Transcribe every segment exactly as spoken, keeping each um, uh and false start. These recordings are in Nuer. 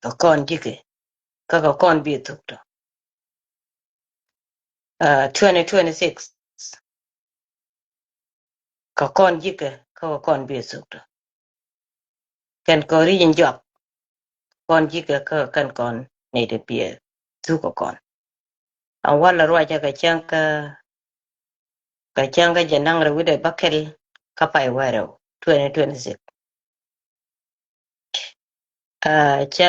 Kɛ kɔn ji̱kɛ kä kɛ kɔn bi thuk tɔ. Twenty twenty six kɛ kɔn ji̱kɛ kä kɛ kɔn bi thuk tɔ. Kɛn kɔn ri ji̱n jɔak kɔn ji̱kɛ kä kɛn kɔn nɛy ti bi thuk kɛ kɔn. An walɛ ruacä kɛ cäŋ kä kɛ cäŋ kä jɛ naŋ rɛ wi̱dɛ bäkɛl kä pay wärɛw twenty twenty six. Cä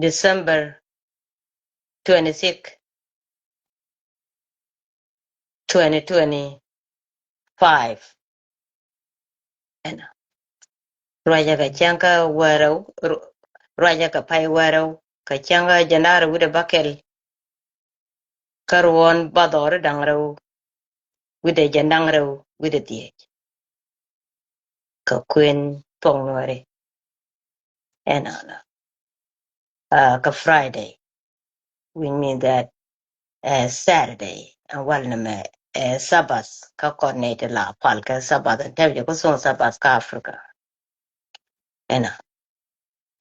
December twenty six, twenty twenty five. Ɛnɔ ruacä kɛ cäŋ kä wärɛw, ruacä kɛ pay wärɛw kɛ cäŋ kä jɛ naŋ rɛ wi̱dɛ bäkɛl kä ruɔ̱n ba dhɔri daŋ rɛw wi̱dɛ jɛ naŋ rɛw wi̱dɛ dhiec. Kɛ kuën thuɔ̱k Nuääri. Ɛnɔ kɛ Friday, which means that Saturday, an walɛ nɛmɛ Sabbath kä kɔn nɛy ti la pal kɛ Sabbath, an tɛp jɛ kä thuɔ̱k Sabbath kä Africa. Ɛnɔ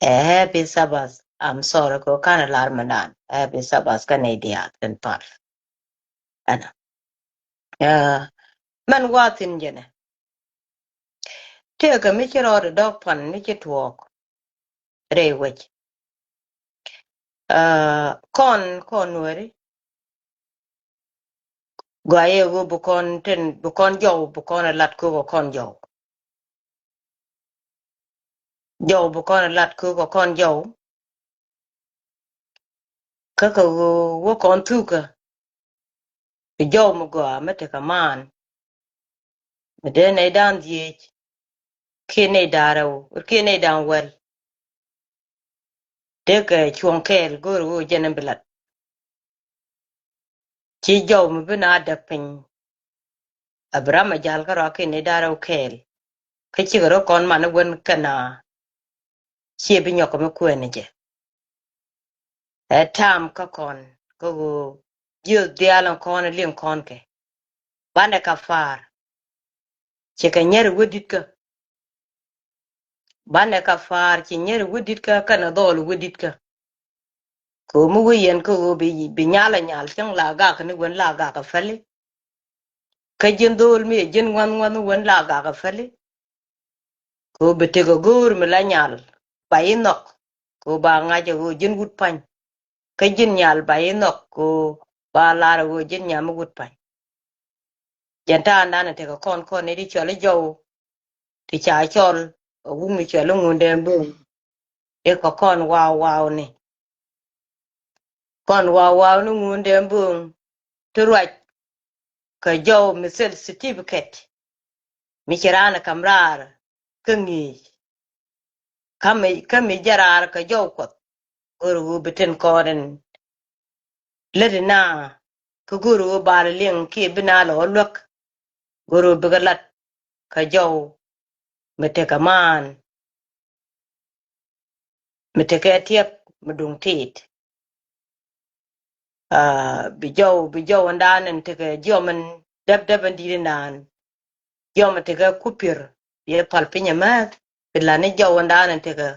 ɛ happy Sabbath. I'm sorry kɛ ɣöö /ka̱nɛ lar mɛndan, happy Sabbath kä nɛy diaal tin pal. Ɛnɔ mɛn gua̱a̱th thi̱n jɛnɛ tëëkɛ mi ci rɔɔdɛ dɔ̱k pan mi ci tuɔɔk rɛy wec. Kɔn kɔn Nuääri gɔaa yɛ ɣöö bi kɔn tin bi kɔn jɔw bi kɔn ɛ lat köök ɛ kɔn jɔw. Jɔw bi kɔn ɛ lat köök ɛ kɔn jɔw. Kä kɛ ɣöö wä kɔn thukä bi jɔw mi gɔaa mi tekɛ maan mi dee nɛy da̱ŋ dhiec kiɛ nɛy da̱ŋ rɛw kiɛ nɛy da̱ŋ wäl. Dee kɛ cuɔ̱ŋ kɛɛl go̱o̱r ɣöö jɛn in bi lat. Ci jɔw mi bi na däk piny a bi ram a jal kä rɔakiɛn nɛy da̱ŋ rɛw kɛɛl. Kä cikɛ rɔ kɔn man i̱ wen kɛn a ciɛ bi nyɔk kɛ mi kuɛn ni jɛ. Ɛ ta̱a̱m kä kɔn kä ɣöö jiöth diaal in kɔn in liŋ kɔn kɛ banɛ kafaar. Cikɛ nyɛr i̱ wä di̱tkä. Banɛ kafaar ci nyɛr i̱ wä di̱tkä kɛnɛ dhɔl i̱ wä di̱tkä. Kɛ ɣöö mi wä yɛn kä ɣöö bi nyal a nyal cäŋ la gak ni wen la gak a päli. Kä ji̱n dho̱o̱l mi ɛ ji̱n ŋuänh ŋuänh wen la gak a päli. Kɛ ɣöö bi tekɛ go̱o̱r mi la nyal ba i̱ nhɔk kɛ ɣöö ba ŋa̱c ɛ ɣöö ji̱n wut pa̱ny. Kä ji̱n nyal ba i̱ nhɔk kɛ ɣöö ba lar ɛ ɣöö ji̱n nyam mi wut pa̱ny. Jɛn ta̱a̱ nan tekɛ kɔn kɔn ni ti cɔl i̱ jɔw ti ca cɔl ɛ wuk mi cɔl i̱ Ŋundɛn Böŋ. I̱ kɛ kɔn waw waw ni kɔn waw waw ni Ŋundɛn Böŋ ti ruac kɛ jɔw mi thil certificate mi ci raan ɛ ka̱m raar kä ŋi̱i̱c. Kä mi kä mi jɛ raar kɛ jɔw Kuɔth go̱o̱r ɣöö bi tin kɔn in lät ina kä go̱o̱r ɣöö bal liŋ kiɛ bi na lɔ luäk. Go̱o̱r ɣöö bikɛ lat kɛ jɔw mi tekɛ maan mi tekɛ tiɛp mi duŋ tit. Bi jɔw bi jɔw in daan in tekɛ jiɔm in däp däp in di̱t in daan. Jiɔm in tekɛ kupier bi pal piny in määth bi lat ni jɔw in daan in tekɛ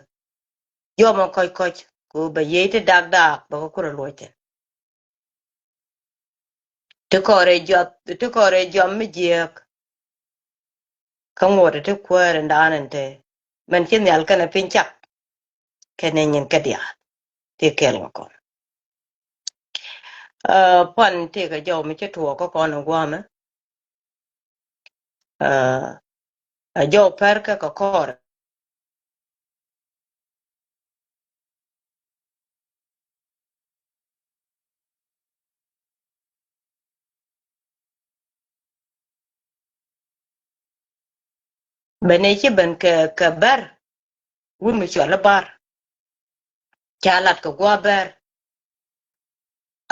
jiɔm in kɔc kɔc ku bɛ yiey ti dak dak bɛ kɛ kurɛ luɔc thin. Ti kɔrɛ jiɔth ti kɔrɛ jiɔm mi jiääk. Kä ŋuɔ̱t ti kuäär in daan in te mɛn ci nhial kɛnɛ piny cak kɛnɛ nyin kä diaal ti kɛl kɛ kɔn. Puan ti kɛ jɔw mi ci tuɔɔk kä kɔn in gua̱a̱mɛ. A jɔw pɛr kɛ kɛ kɔr. Bɛ nɛ ci ben kɛ kɛ bɛr wut mi cual i̱ bar. Ca lat kɛ gua̱a̱ bɛr.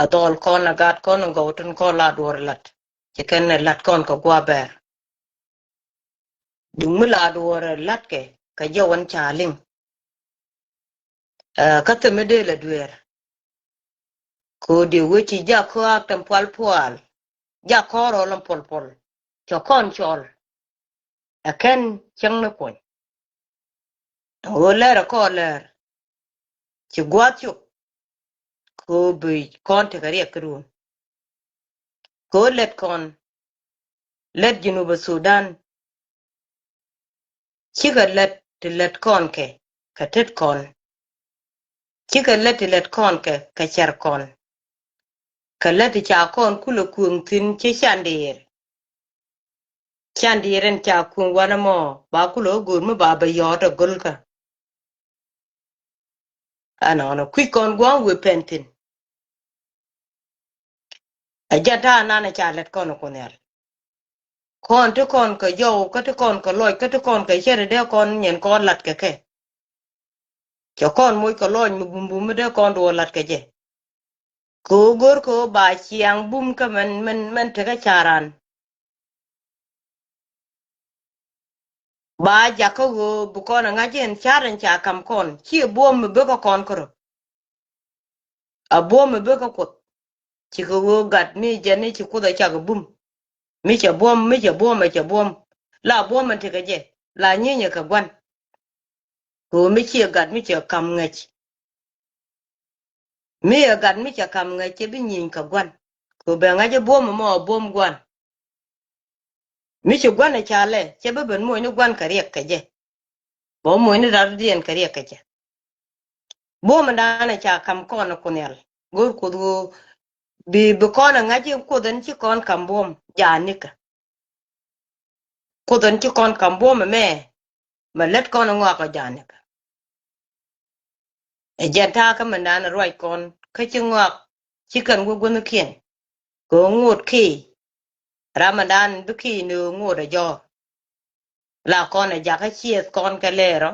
A dhɔl kɔn a gat kɔn a gɔw tin kɔn la duɔr lat ci kɛn lat kɔn kɛ gua̱a̱ bɛr. Duŋ mi la duɔr lat kɛ kɛ jɛ wän ca liŋ. Kä themɛ dee la dueer. Ko̱o̱di wee ci jak kɔak tɛm pual pual jak kɔn rɔl in puɔl puɔl. Cɛ kɔn cɔl ɛ kɛn cäŋ ni kuɔny. Ɣöö lɛr ɛ kɔn lɛr. Ci gua̱a̱th cuk. Kɛ ɣöö bi kɔn tekɛ riɛk kɛ duun. Kɛ ɣöö lät kɔn, lät Junub Sudan, cikɛ lät ti lät kɔn kɛ, kɛ tet kɔn. Cikɛ lät ti lät kɔn kɛ, kɛ cɛr kɔn. Kɛ lät ti ca kɔn kulɛ kuëŋ thi̱n ci candiɛɛr. Candiɛɛr ɛn ca kuëŋ wanɛ mɔ, ba kulɛ ɣä go̱o̱r mi ba bɛ yɔɔt ɛ go̱lkä. Ɛnɔnɔ kui̱c kɔn gua̱a̱ŋ wëë pɛn thi̱n. Ɛ jɛn ta̱a̱ nanɛ ca lät kɔn ɛ Kuoth Nhial. Kɔn ti kɔn kɛ jɔw, kä ti kɔn kɛ lɔc, kä ti kɔn kɛ cɛt, dee kɔn nyɛn kɔn lat kɛ kɛ. Cɛ kɔn moc kɛ lɔc mi bumbum mi dee kɔn duɔɔr lat kɛ jɛ. Kɛ ɣöö go̱r kɛ ɣöö ba ciaŋ bum kä mɛn, mɛn, mɛn tekä ca̱ran. Ba jakä ɣöö bi kɔn ɛ ŋa̱c in ca̱r in ca ka̱m kɔn, ciɛ buɔ̱m mi bek kä kɔn kärɔ. A buɔ̱m mi bek kä Kuoth. Cikɛ ɣöö gat mi jɛn ni ci Kuoth ɛ cak ɛ bum. Mi cɛ buɔ̱m, mi cɛ buɔ̱m, ɛ cɛ buɔ̱m. La buɔ̱m in tekɛ jɛ, la nyinyɛ kɛ gua̱n. Kɛ ɣöö mi ciɛ gat mi cɛ ka̱m ŋäc. Mi ɛ gat mi cɛ ka̱m ŋäc cɛ bi nyieny kɛ gua̱n. Kɛ ɣöö bɛ ŋa̱c ɛ buɔ̱m ɛmɔ ɛ buɔ̱m gua̱n. Mi ci gua̱n ɛ calɛ, cɛ bi ben moc ni gua̱n kɛ riɛk kɛ jɛ. Bɛ moc ni rardiɛn kɛ riɛk kɛ jɛ. Buɔ̱m ɛn da̱a̱n ɛ ca ka̱m kɔn ɛ Kuoth Nhial. Go̱r Kuoth ɣöö bi, bi kɔn ɛ ŋa̱c in Kuoth ɛn ci kɔn ka̱m buɔ̱m, ja̱a̱ nikä. Kuoth ɛn ci kɔn ka̱m buɔ̱m ɛmɛ, mɛ lät kɔn ɛ ŋɔak ɔ ja̱a̱ nikä. Ɛ jɛn ta̱a̱ kä mɛn da̱a̱n ɛ ruac kɔn, kä ci ŋɔak, ci kɛn wä guäthnikiɛn. Kɛ ɣöö ŋot ki̱i̱, ram mɛn da̱a̱n bi ki̱i̱ ni ɣöö ŋot ɛ jɔ̱ɔ̱r. La kɔn ɛ jakä ciɛth kɔn kɛ lɛɛr ɔ.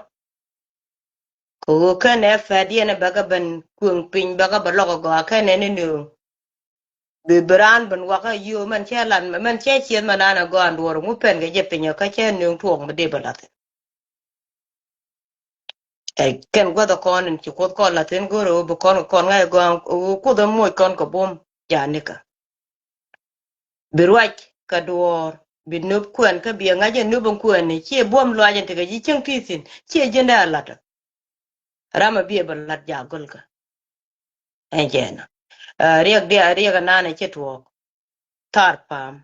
Kɛ ɣöö kɛn ɛ pɛ̈t yɛn ɛ bäkɛ ben kuëŋ piny, bäkɛ bɛ lɔk ɛ gɔaa kɛn ɛ ni nööŋ. Bi, bi raan ben wakä yio̱o̱ mɛn cɛ lat, mɛn cɛ ciɛth mɛn raan ɛ gɔaa duɔ̱ɔ̱r ŋu pɛn kɛ jɛ piny ɔ kä cɛ nööŋ tuɔɔk mi dee bɛ lath. Ɛ kɛn guäth ɛ kɔn in ci Kuoth kɔn lath in go̱o̱r ɛ ɣöö bi kɔn kɛ kɔn ŋa̱c ɛ gɔaa ɣöö Kuoth ɛ moc kɔn kɛ buɔ̱m ja̱a̱ nikä. Bi ruac kɛ duɔ̱ɔ̱r, bi nöp kuɛn kä bi ɛ ŋa̱c ɛ nöp in kuɛn ni, ciɛ buɔ̱m luac in tekɛ ji̱ cieŋ ti̱i̱ thi̱n, ciɛ ji̱n dee a la̱t ɔ. Ram ɛ bi ɛ bɛ la̱t ja̱ go̱lkä. Ɛn jɛn ɔ. Ɛ, riɛk diaal, riɛk ɛ nanɛ ci tuɔɔk. Thar pa̱a̱m.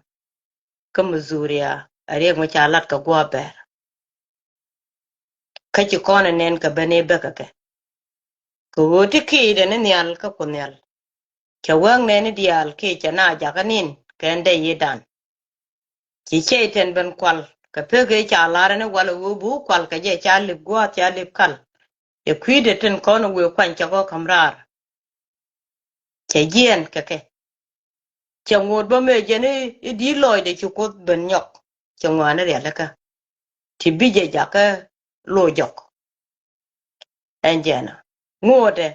Kä Missouri a, ɛ riɛk mi ca lat kɛ gua̱a̱ bɛr. Kä ci kɔn ɛ nɛn kɛ ben i̱ bäkɛ kɛ. Kɛ ɣöö ti ki̱i̱dɛ ni nhial kä Kuoth Nhial. Cɛ wäk nɛni diaal kiɛ cɛ na jakä nin kɛn dee yidan. Ci cɛy-tan ben kual kɛ pek ëë ca la̱r ni wal ɛ ɣöö bi wä kual kɛ jɛ ca lip gua̱a̱th ca lip kal. Cɛ kui̱dɛ tin kɔn ɛ wëë kuany cɛ gɔ̱ ka̱m raar. Cɛ jiɛɛn kɛ kɛ. Cɛ ŋot bä mëë jɛn i̱, i̱ di̱t lɔɔcdɛ ci Kuoth ben nyɔk. Cɛ ŋɔaani rialikä. Ti bi jɛ jakä lo̱c jɔk. Ɛn jɛn ɔ. Ŋotdɛ.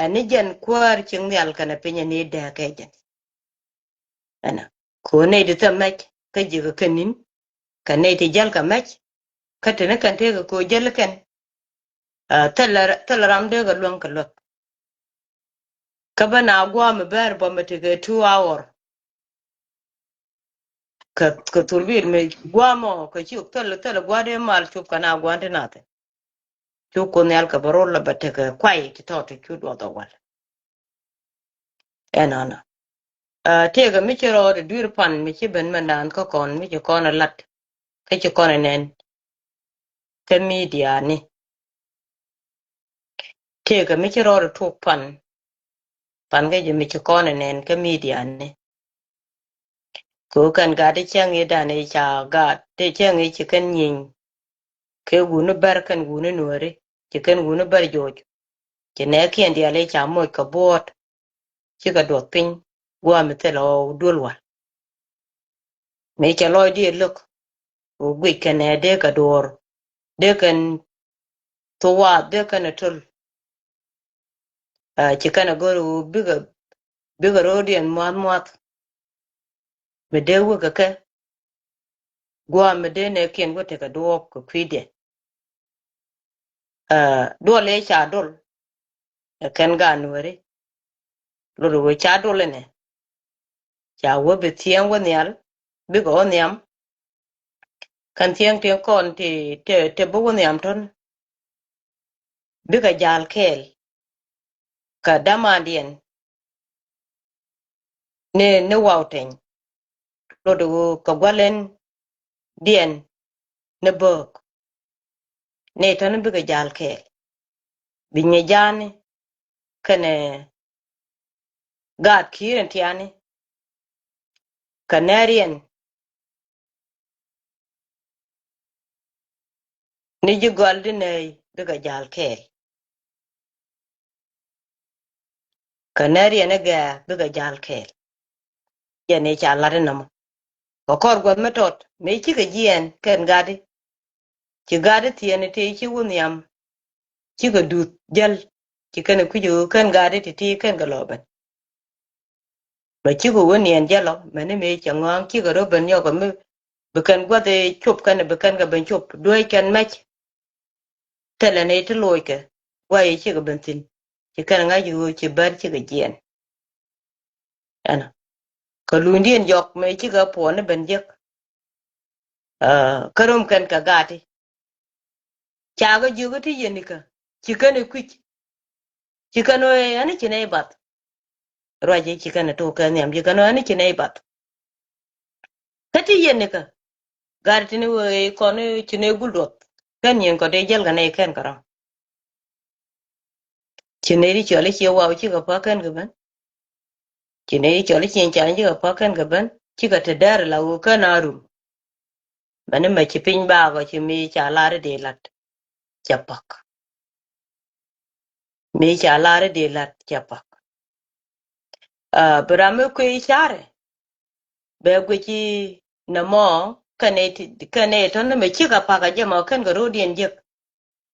Ɛn ni jɛn kuäär cieŋ nhial kɛnɛ piny ɛn ni dääk kɛ jɛn. Ɛnɔ. Kɛ ɣöö nɛy ti thil mɛc kä ji̱ kɛ kɛn ni̱n. Kɛ nɛy ti jäl kɛ mɛc. Kä teni kɛn tëëkɛ kɛ ɣöö jäl kɛn. Ɛ, thilɛ, thilɛ ram dee kɛ luäŋ kɛ luäk. Kä bä na gua̱a̱ mi bɛr bä mi tekɛ two hour. Kɛ, kɛ thul bi̱i̱r mi gua̱a̱ mɔ kɛ cuk thil, thil gua̱a̱ dee mal cup kɛ na gua̱a̱n ti nath. Cuk Kuoth Nhial kɛ bä rol la bä tekɛ kuay ti tɔt ti cu duɔth ɔ wal. Ɛnɔnɔ. Ɛ, tëëkɛ mi ci rɔɔd ɛ dui̱r pan mi ci ben mɛn daan kä kɔn mi ci kɔn ɛ lat. Kä ci kɔn ɛ nɛn. Kä midiani. Tëëkɛ mi ci rɔɔd ɛ tuk pan. Pan kä jɛ mi ci kɔn ɛ nɛn kä midiani. Kɛ ɣöö kɛn gat ti cäŋ i̱ dan i̱ ca gat ti cäŋ i̱ ci kɛn nyieny. Kɛ wuni bär kɛn wuni nuääri ci kɛn wuni bär joc. Ci nɛɛkiɛn diaal i̱ ca moc kɛ buɔ̱ɔ̱t. Cikɛ duɔth piny gua̱a̱ mi thilɛ ɣɔw duel wal. Mëë cɛ lɔcdiɛn lo̱k ɣöö guic kɛn ɛ dee kɛ duɔ̱ɔ̱r dee kɛn thuwath dee kɛn ɛ töl. Ɛ, ci kɛn ɛ go̱r ɣöö bikɛ, bikɛ ro̱o̱diɛn mua̱th mua̱th. Mi dee wek kɛ kɛ gua̱a̱ mi dee nɛɛkiɛn wä tekɛ duɔ̱ɔ̱p kɛ kui̱diɛn. Ɛ, duɔl ëë ca dol ɛ kɛn gaat nuääri. Lot ɣöö ca dol inɛ ca wä bi thiɛŋ wä nhial bikɛ wä nhiam. Kɛn thiɛŋ tiɛŋ kɔn ti, ti, ti bi wä nhiam tɔ̱n. Bikɛ ja̱l kɛɛl. kɛ dämandiɛn ni, ni Waw Teny. Lot ɣöö kɛ gua̱lɛn diɛn ni böök. Ni tɔ̱ni bikɛ jal kɛɛl. Bi nyɛ ja̱a̱ni kɛnɛ gaat ki̱i̱r in tiani. Kɛ nɛriɛn ni ji̱ gɔl di nɛy bikɛ jal kɛɛl. Kɛ nɛriɛn ni gɛɛ bikɛ jal kɛɛl. Jɛn i̱ ca lat inɔmɔ. Kɛ kɔr gua̱th mi tɔt mëë cikɛ jiɛɛn kɛn gadi. Ci gadi thieen ti ci wä nhiam. Cikɛ duth jäl. Ci kɛn kui̱c ɣöö kɛn gadi ti ti kɛn kɛ lɔ ben. Bɛ cikɛ wä niɛn jɛ lɔ mɛni mëë cɛ ŋɔaŋ cikɛ rɔ ben nyɔkɛ mi. Bi kɛn gua̱th i̱ cop kɛn bi kɛn kɛ ben cop duec kɛn mɛc. Thilɛ ni ti lockɛ guay i̱ cikɛ ben thi̱n. Ci kɛn ŋa̱c ɣöö ci bär cikɛ jiɛɛn. Ɛnɔ kɛ lunydiɛn jɔk mëë cikɛ puɔ̱n ni ben jek. Kä rom kɛn kɛ gaati. Ca kɛ jiök ti yɛn ikä ci kɛn ɛ kui̱c. Ci kɛn ɛ ɛn ci nɛy bath. Ruac ci kɛn ɛ tok kɛ nhiam ci kɛn ɛ ɛn ci nɛy bath. Kä ti yɛn ikä gaati tini wee kɔn ci nɛy gul duɔth. Kɛn yɛn kɔ dee jäl kɛ nɛy kɛn kɛ rɔm. Ci nɛy ti cɔl i̱ ciɛ waw cikɛ pa̱k kɛn kɛ ben. Ci nɛy ti cɔl i̱ ciɛ cany cikɛ pa̱k kɛn kɛ ben cikɛ te dɛr la ɣöö kɛn a rum. Mɛni mɛ ci piny bakɔ ci mi ca lar i̱ dee lat cɛ pa̱k. Mi ca lar i̱ dee lat cɛ pa̱k. Bi ram mi kui̱ carɛ bɛ guici nɛ mɔ kɛn ɛ tɔn mɛ cikɛ pa̱k a jɛ mɔ kɛn kɛ ro̱diɛn jek.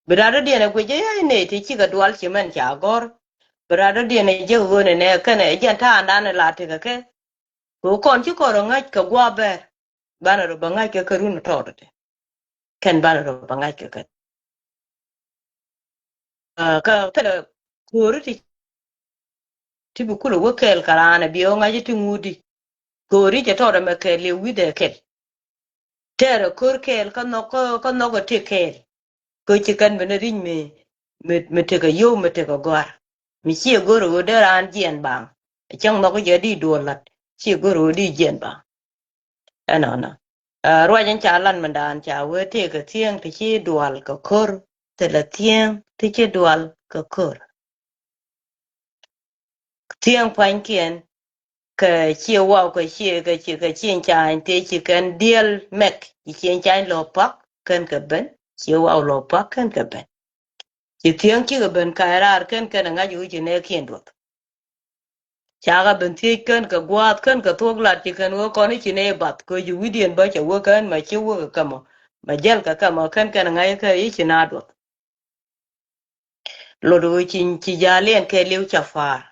Bi rat rɔ̱diɛn ɛ guic ɛ nɛ ti cikɛ dual ci mɛn ca gɔ̱r. Bi rat rɔ̱diɛn ɛ jek ɣöö nɛ nɛ kɛn ɛ jɛn ta̱a̱ndan ɛ la tekɛ kɛ. Kɛ kɔn ci kɔn rɔ ŋa̱c kɛ gua̱a̱ bɛɛr banɛ rɔ bɛ ŋa̱c kɛ kɛ run tɔɔt tɛ. Kɛn banɛ rɔ bɛ ŋa̱c kɛ kɛn. Kä thilɛ ko̱ri ti ti bi kulɛ wä kɛɛl kɛ raan ɛ biɛ wä ŋa̱c ti ŋut di. Ko̱ri cɛ tɔɔt ɛmɛ kɛɛl liɛ wi̱dɛ kɛl. Tɛɛrɛ ko̱r kɛɛl kä nhɔk kä nhɔk ɛ ti kɛɛl. Kä ci kɛn bi ni ri̱c mi mi tekɛ yio̱w mi tekɛ gɔ̱a̱r. Mi ciɛ go̱r ɣöö dee raan jiɛn baŋ. Cäŋ nhɔk jɛ di duɔl la̱t ciɛ go̱r ɣöö di jiɛn baŋ. Ɛnɔnɔ ruac in ca lat mindan ca wee tëëkɛ thieŋ ti ci dual kɛ ko̱r. Thilɛ thieŋ ti ci dual kɛ ko̱r. Thieŋ pua̱nykiɛn kɛ ciɛ waw kɛ ciɛ kɛ ciɛ kɛ ciɛ cany tëë ci kɛn diɛl mɛk ci ciɛ cany lɔ pa̱k kɛn kɛ ben ciɛ waw lɔ pa̱k kɛn kɛ ben. Ci thieŋ cikɛ ben ka̱c raar kɛn kɛn ɛ ŋa̱c wi̱c ci nɛɛkiɛn duɔth. Cakɛ ben thiec kɛn kɛ gua̱a̱th kɛn kɛ thuɔ̱k lat ci kɛn wee kɔn i̱ ci nɛy bath kɛ ci wi̱cdiɛn bä cɛ wee kɛn mɛ ci wee kɛ kɛmɔ mɛ jäl kɛ kɛmɔ kɛn kɛn ɛ ŋa̱c kɛ i̱ ci na duɔth. Lot ɣöö ci ci ja̱a̱liɛn kɛ li̱w ca pa̱a̱r.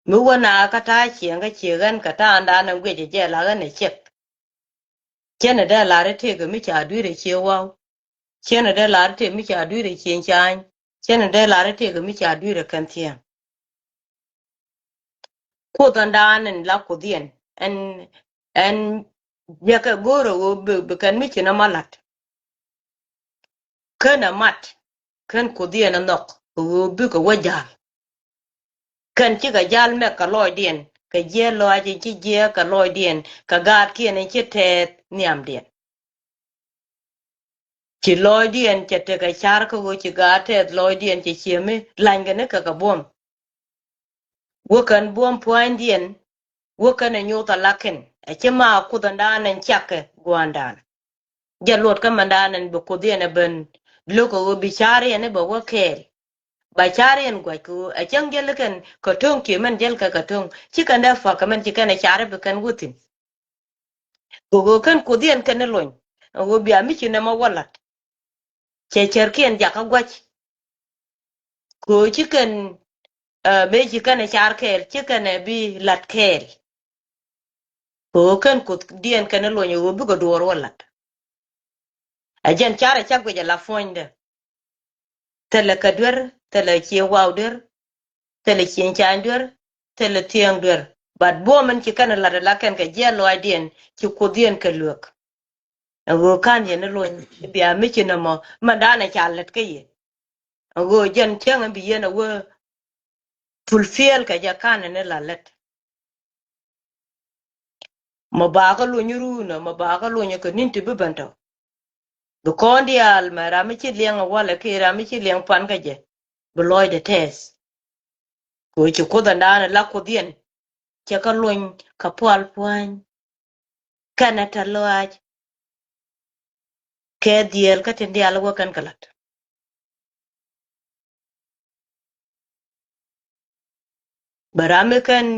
Mi wä na kä ta̱a̱ ciɛŋ kä ciek ɣän kɛ ta̱a̱ndan ɛn guic ɛ jɛ la ɣän ɛ ciɛk. Cɛn ɛ dee lar ɛ tëëkɛ mi ca dui̱r ɛ cie waw. Cɛn ɛ dee lar ɛ tëëk mi ca dui̱r ɛ cie cany. Cɛn ɛ dee lar ɛ tëëkɛ mi ca dui̱r ɛ kɛn thieŋ. Kuoth ɛn daan ɛn la kuoth yɛn ɛn ɛn yɛ kɛ go̱o̱rɛ ɣöö bi kɛn mi ci nɔmɔ la̱t. Kän ɛ mat kän kuoth yɛn ɛ nhɔk ɣöö bikɛ wä ja̱l. Kän cikɛ ja̱l mɛk kɛ lɔcdiɛn kɛ jiɛɛk lɔaac in ci jiɛɛk kɛ lɔcdiɛn kɛ gaatkiɛn in ci tɛɛth nhiamdiɛn. Ci lɔcdiɛn cɛ tekɛ car kä ɣöö ci gaat tɛɛth lɔcdiɛn cɛ ciemi lanykɛ ni kɛ kɛ buɔ̱m. Wä kɛn buɔ̱m pua̱nydiɛn wä kɛn ɛ nyoth a lakin ɛ ci ma kuothändan ɛn cakɛ gua̱a̱ndan. Jɛ luɔt kä mɛndan ɛn bi kuoth yɛn ɛ ben lo̱k ɛ ɣöö bi ca̱r yɛn i̱ bɛ wä kɛɛl. Ba ca̱r yɛn gua̱c kɛ ɣöö ɛ cäŋ jäl kɛn kɛ to̱ŋ kiɛ mɛn jäl kɛ kɛ to̱ŋ ci kɛn dee pa̱k kɛ mɛn ci kɛn ɛ ca̱r i̱ bi kɛn wä thi̱n. Kɛ ɣöö kɛn kuoth yɛn kɛn i̱ lony ɛ ɣöö bia mi ci nɛmɔ wä la̱t. Cɛ cärkiɛn jakä gua̱c. Kɛ ɣöö ci kɛn mëë ci kɛn ɛ car kɛɛl ci kɛn ɛ bi la̱t kɛɛl. Kɛ ɣöö kɛn kuothdiɛn kɛn ɛ lony ɛ ɣöö bikɛ duɔɔr wä la̱t. Ɛ jɛn carɛ cak guic ɛ la puɔ̱nydɛ. Thilɛ kɛ duer, thilɛ cie waw duer, thilɛ cie cany duer, thilɛ thieŋ duer. But buɔ̱m in ci kɛn ɛ la̱t ɛ la kɛn kɛ jiɛɛl lɔaacdiɛn ci kuothdiɛn kɛ luek. Ɛ ɣöö ka̱n yɛn i̱ luɔ̱ny i̱ bia mi ci nɔmɔ mɛn da̱a̱n ɛ ca lät kä yɛ. Ɛ ɣöö jɛn cäŋ in bi yɛn ɛ wee fulfill kɛ jɛ kanɛ ni la lät. Mɛ bakä luny ruunä, mɛ bakä luny kɛ ni̱n ti bi ben tɔ. Bi kɔn diaal mɛ ram mi ci liɛŋ walɛ ki ram mi ci liɛŋ pan kä jɛ bi lɔcdɛ tɛth. Kɛ ɣöö ci Kuoth ɛndan la Kuoth yɛn cɛ kä luny kɛ pual pua̱ny. Kɛnɛ tɛ lɔaac kɛ dhieel kä tin diaal wä kɛn kɛ la̱t. Bɛ ram mi kɛn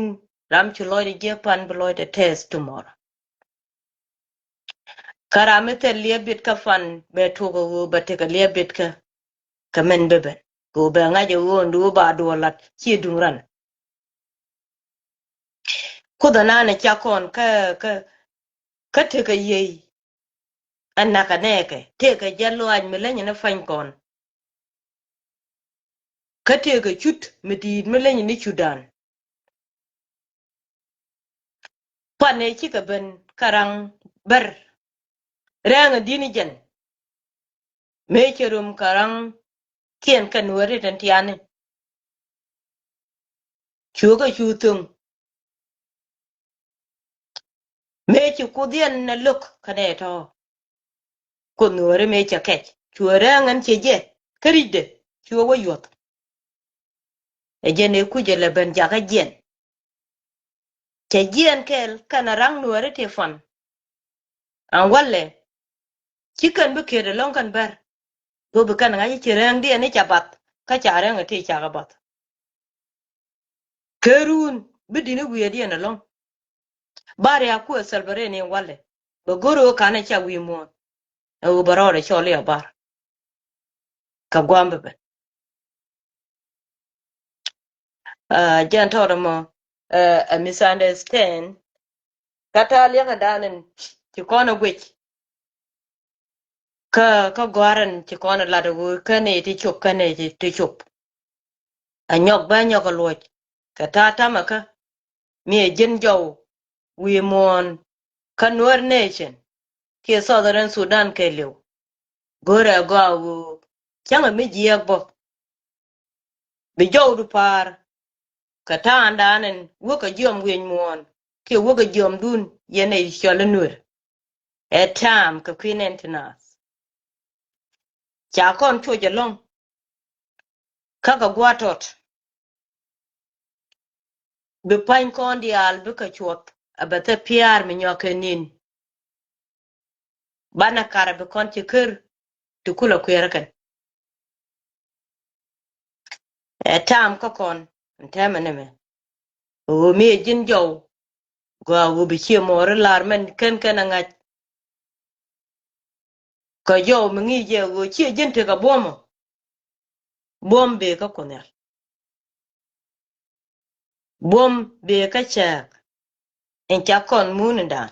ram ci lɔcdɛ jiäk pan bi lɔcdɛ tɛth tomorrow. Kä ram mi thil liɛp bit kä pan bɛ tuɔk ɛ ɣöö bɛ tekɛ liɛp bit kä kɛ mɛn bɛ ben kɛ ɣöö bɛ ŋa̱c ɛ ɣöö ɛn duɔ̱ɔ̱p ba duɔ̱ɔ̱r la̱t ci duŋ ran. Kuoth ɛnanɛ ca kɔn kä kä kä tekɛ yiey. Ɛ nakä nɛɛkɛ tekɛ jɛ lɔaac mi leny ni pa̱ny kɔn. Kä tekɛ cut mi di̱i̱t mi leny ni cutdan. Kuanɛ cikɛ ben kä raŋ bär. Rɛŋ ɛ di̱t ni jɛn mëë cɛ rom kä raŋ kiɛn kɛ Nuääri tin tiani. Cuɛ kɛ cu thoŋ. Mëë ci Kuoth yɛn ɛ lo̱k kɛnɛ tɔ̱. Kuoth Nuääri mëë cɛ kɛc cuɛ rɛŋ ɛn cɛ jɛ kä ri̱cdɛ cuɛ wä yuɔth. Ɛ jɛn ëë kucɛ lɛ ben jakä jiɛn. Cɛ jiɛn kɛɛl kɛnɛ raŋ Nuääri ti pan. An walɛ ci kɛn bi kiet ɛlɔ̱ŋ kɛn bär. Go bi kɛn ŋa̱c ci rɛŋdiɛn ni ca bath kä ca rɛŋ ɛ ti cakɛ bath. Kɛ run bi di̱t ni wi̱i̱diɛn ɛlɔ̱ŋ. Ba ria̱a̱k kuɛ celebrate ni walɛ bɛ go̱r ɣöö kanɛ ca wi̱i̱ muɔ̱ɔ̱n. Ɛ ɣöö bɛ rɔɔdɛ cɔl i̱ a bar. Kɛ gua̱a̱m bɛ ben. Aa, jɛn tɔɔt ɛmɔ ɛ misunderstand. Kä ta̱a̱ liɛŋkɛ da̱a̱n in ci kɔn ɛ guic. Kä kä gɔ̱a̱r in ci kɔn ɛ lat ɛ ɣöö kä nɛy ti cop kä nɛy ti cop. Ɛ nyɔk bä nyɔk ɛ luɔc kɛ ta̱a̱ ta̱mɛ kä mi ɛ ji̱n jɔw wi̱i̱ muɔ̱ɔ̱n kä Nuer nation kiɛ Southern Sudan kɛɛliw. Go̱rɛ gɔaa ɣöö cäŋɛ mi jiɛɛk bä. Bi jɔwdu pa̱a̱r kɛ ta̱a̱ndan in wäkɛ jiɔam wi̱i̱ muɔ̱ɔ̱n kiɛ wäkɛ jiɔamdun yɛn ɛ cɔl i̱ Nuer. Ɛ ta̱a̱m kɛ kui̱ nɛn ti naath. Ca kɔn cuɔc ɛlɔ̱ŋ. Kä kɛ gua̱a̱th tɔt bi pa̱ny kɔn diaal bikɛ cuɔth a bɛ thil pia̱a̱r mi nyɔk kɛ ni̱n. Banɛ karɛ bi kɔn ci ker ti kulɛ kuiɛr kɛn. Ɛ ta̱a̱m kä kɔn ɛn tɛmɛ ni mɛ. Ɣöö mi ɛ ji̱n jɔw gɔaa ɣöö bi ciɛ mɔɔri la̱r mɛn kɛn kɛn ɛ ŋa̱c. Kɛ jɔw mi ŋi̱i̱c jɛ ɣöö ciɛ ji̱n tekɛ buɔ̱mɔ. Buɔ̱m bëë kä Kuoth Nhial. Buɔ̱m bëë kä cääk. Ɛn ca kɔn muunidan.